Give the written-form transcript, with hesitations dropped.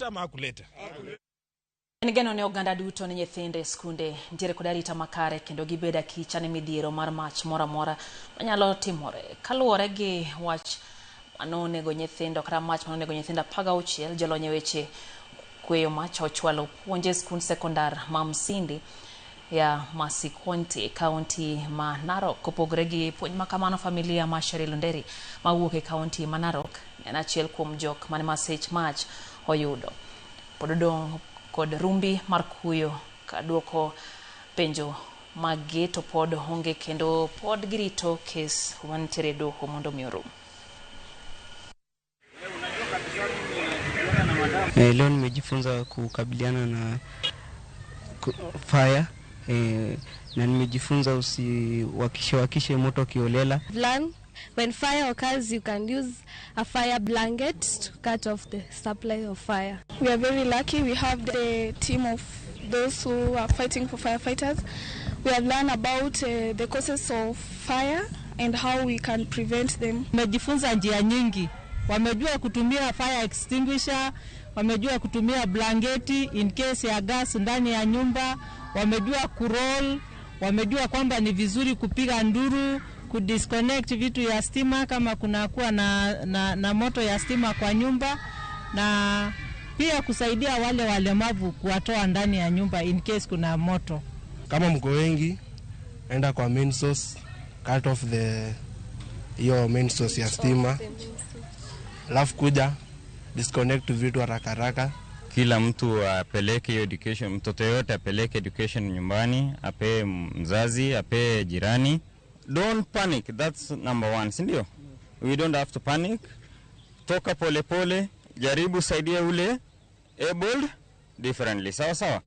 Ama hakuleta? En geno ne oganda duto ni nyithindo e skunde nitiere kod arita makare kendo gibedo akicha ne midhiero mar mach moro amora manyalo timore. Kaluwore gi wach manonego nyithindo kata mach manonego nyithindo 16, jolony e weche kweyo mach ochwalo puonj e skund sekondar ma Msindi ya Masikonte e kaunti ma Narok. Kopogore gi puonj ma kamano, familia ma Cheryl Nderi mawuok e kaunti ma Narok en achiel kuom jok mane masich mach oyudo. Pod odong' kod rumbi mar kuyo ka duoko penjo maggi to pod onge kendo pod girito kes mantiere e doho mondo mi orum. Leo nimejifunza kukabiliana na fire, na nimejifunza usiwakishe wakishe moto kiholela. Learn when fire occurs, you can use a fire blanket to cut off the supply of fire. We are very lucky. We have the team of those who are fighting for firefighters. We have learned about the causes of fire and how we can prevent them. Wamejifunza njia nyingi, wamejua kutumia fire extinguisher, wamejua kutumia blanketi in case ya gas ndani ya nyumba, wamejua kuroll, wamejua kwamba ni vizuri kupiga nduru, kudisconnect vitu ya stima kama kunakuwa na moto ya stima kwa nyumba, na pia kusaidia wale walemavu kuwatoa ndani ya nyumba in case kuna moto. Kama mko wengi, enda kwa main source, cut off the hiyo main source ya stima, alafu kuja disconnect vitu haraka haraka. Kila mtu apeleke hiyo education, mtoto yote apeleke education nyumbani, apee mzazi, apee jirani. Don't panic, that's number one, si ndio? We don't have to panic. Toka pole pole, jaribu saidia ule abled differently. Sawa sawa.